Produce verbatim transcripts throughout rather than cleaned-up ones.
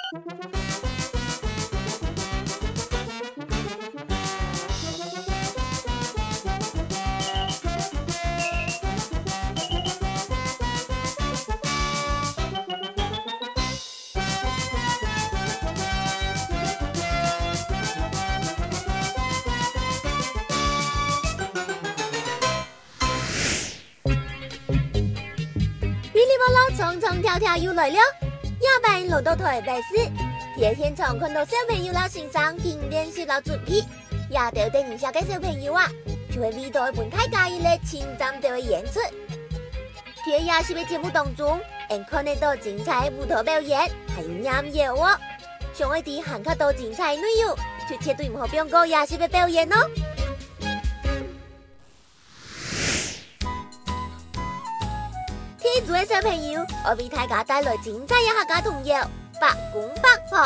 嗶哩啵啦，長長條條又來了。這擺輪到臺北市，在現場看到小朋友摎先生緊練習摎準備，這兜等一下个小朋友啊，就會為著愛分大家一個盡讚个演出。在這集个節目當中，𠊎看得到精彩个舞蹈表演，還有音樂哦。想愛知還較多精彩个內容，就絕對毋好放過這集个表演哦。 第一組个小朋友，愛為大家帶來精彩个客家童謠《伯公伯婆》。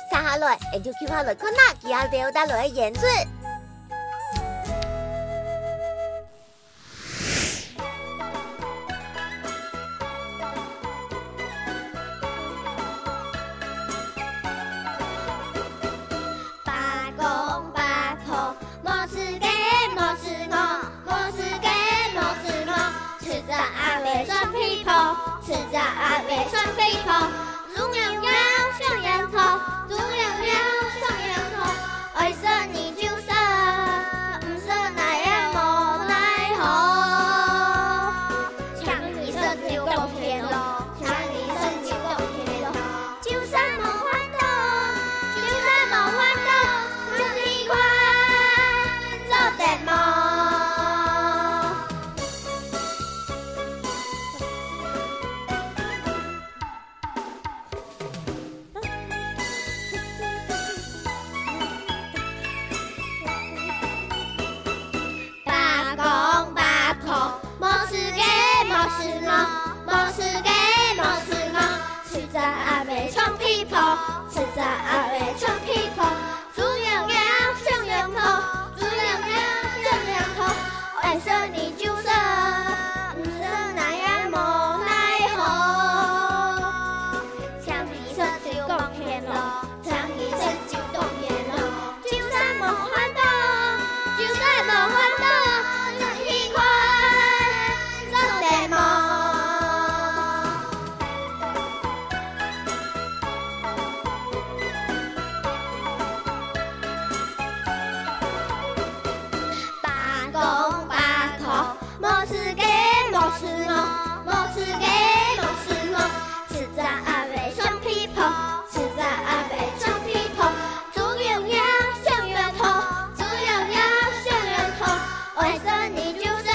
接下來，𠊎就共下來看啊，佢兜帶來个演出。 伯公伯婆，無事个無事我，無事个無事我，自家阿妹穿被鋪，自家阿妹穿被鋪，豬娘娘想圓頭，豬娘娘想圓頭，愛食你就食，毋食那也無奈何。請你食就講天咯，請你食就講天咯。 就算無法度，就算無法度，盡力看，做得無？伯公伯婆，無事个無事我，無事个無事我，自家阿妹穿被鋪，自家阿妹穿被鋪，豬娘娘想圓頭，豬娘娘想圓頭，愛食你就食，毋食那也無奈何。請你食就講天咯。 請你食就講天咯，就算無法度，就算無法度，盡力看，做得無？伯公伯婆， 無事个無事我，無事个無事我，自家阿妹穿被鋪，自家阿妹穿被鋪，豬娘娘想圓頭，豬娘娘想圓頭，愛食你就食，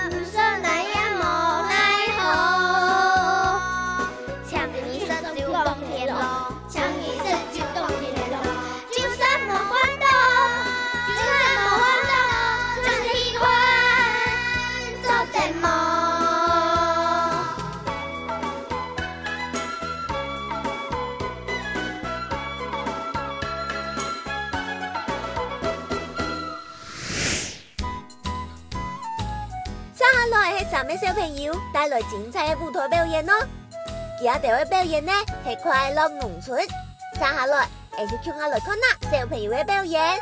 毋食那也無奈何。請你食就講天咯。 請你食就講天咯，就算無法度，就算無法度，盡力看，做得無？ 接下來係三個小朋友帶來精彩个舞蹈表演哦。佢兜个表演呢係快樂農村。接下來，𠊎就共下來看啊小朋友个表演。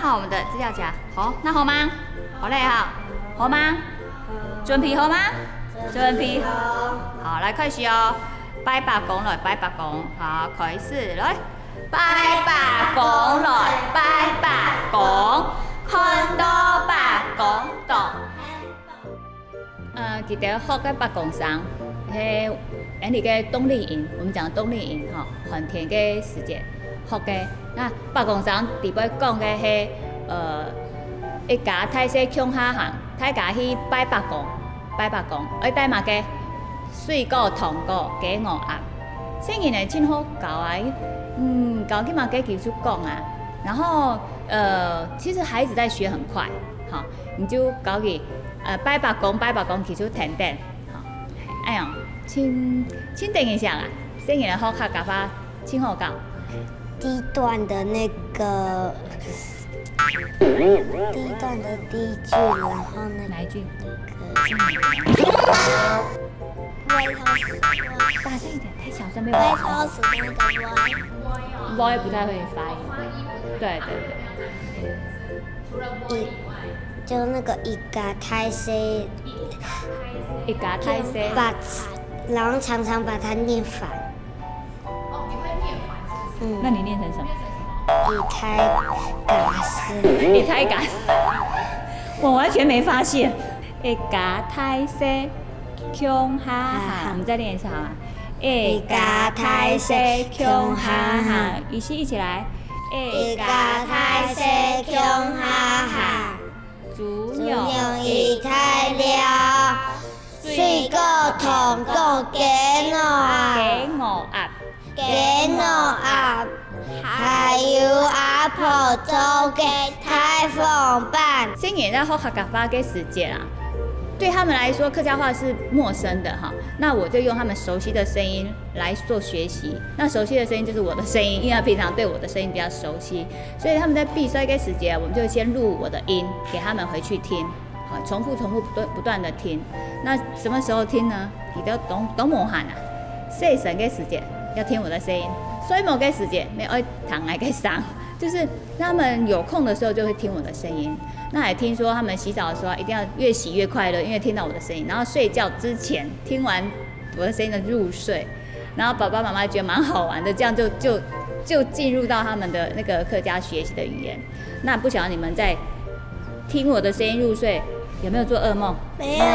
好，我們的資料夾，好，拿好嗎？好了哈，好嗎？準備好嗎？準備好。好，來，開始哦！拜伯公來，拜伯公，好，開始，來。拜伯公來，拜伯公，看到伯公當 呃，佢兜學个伯公聲，係𫣆俚个冬令營，我們講冬令營吼，寒天个時節學个。那伯公聲裡背講个係，呃，一家大細共下行，大家去拜伯公，拜伯公，愛帶麼个？水果、糖果、雞、鵝、鴨。細人仔盡好教啊，嗯，教佢麼个佢就講啊。然後，呃，其實孩子在學很快，吼，你就教佢，呃，拜伯公，拜伯公，佢就跈等。 好，哎呀，盡，盡得人惜啊！細人仔學客家話，盡好搞。第一段的那個，第一段的第一句，然後那個，哪一句？那個，White House，大聲一點，太小聲，沒有人聽到。White House那個 Y。 Y 不太會發音。對，對，對。一，就那個一家大細，一家大細。把，然後常常把它念反。嗯。那你念成什麼？一大家事。一大家事。我完全沒發現。一家大細共下行，我們再念一次好嗎？一家大細共下行，一起，一起來。一家大細共下行。 豬肉一大了，水果、糖果、雞、鵝鴨。雞、鵝鴨。雞、鵝鴨，還有阿婆做个大風板。細人仔學客家話个時節啊，對他們來說，客家話是陌生的哈。那我就用他們熟悉的聲音來做學習。那熟悉的聲音就是我的聲音，因為他平常對我的聲音比較熟悉。 所以他們在比賽个時節，我們就先錄我的音給他們回去聽，好，重複重複不斷不斷的聽。那什麼時候聽呢？佢兜當，當無閒啊，睡醒个時節要聽我的聲音，睡目个時節也愛聽𠊎个聲，就是他們有空的時候就會聽我的聲音。那還聽說他們洗澡的時候一定要越洗越快樂，因為聽到我的聲音，然後睡覺之前聽完我的聲音的入睡，然後爸爸媽媽覺得蠻好玩的，這樣就，就，就進入到他們的那個客家學習的語言。那不曉得你們在聽我的聲音入睡，有沒有做噩夢？沒有。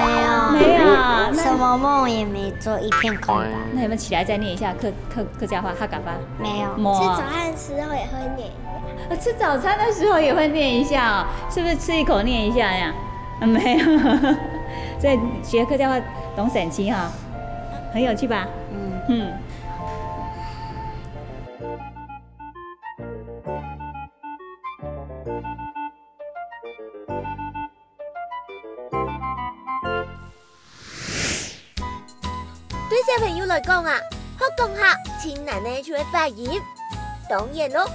沒有，那什麼夢也沒做，一片空白。那有沒有起來再念一下客，客，客家話、客家話？沒有。沒有啊。吃早餐的時候也會念一下。呃，吃早餐的時候也會念一下哦，是不是吃一口念一下呀？啊，沒有。所以學客家話當神奇哈，很有趣吧？嗯。嗯。 對小朋友來講啊，學講客盡難个就係發音。當然咯，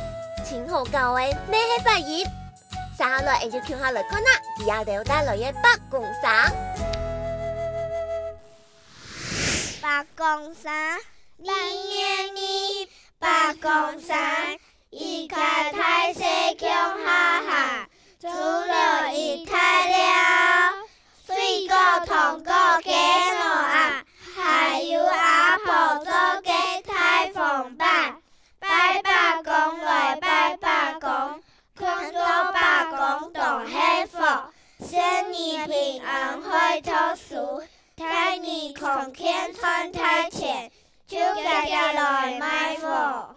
盡好搞个乜係發音。接下來，𠊎就共下來看啊，佢兜帶來个伯公聲。伯公聲，二月二，伯公聲，一家大細共下行，豬肉一大了。 水果、糖果、雞、鵝鴨，還有阿婆做个大風板。拜伯公來拜伯公，看到伯公當幸福，細人平安會讀書，大人康健賺大錢，就遽遽來賣貨。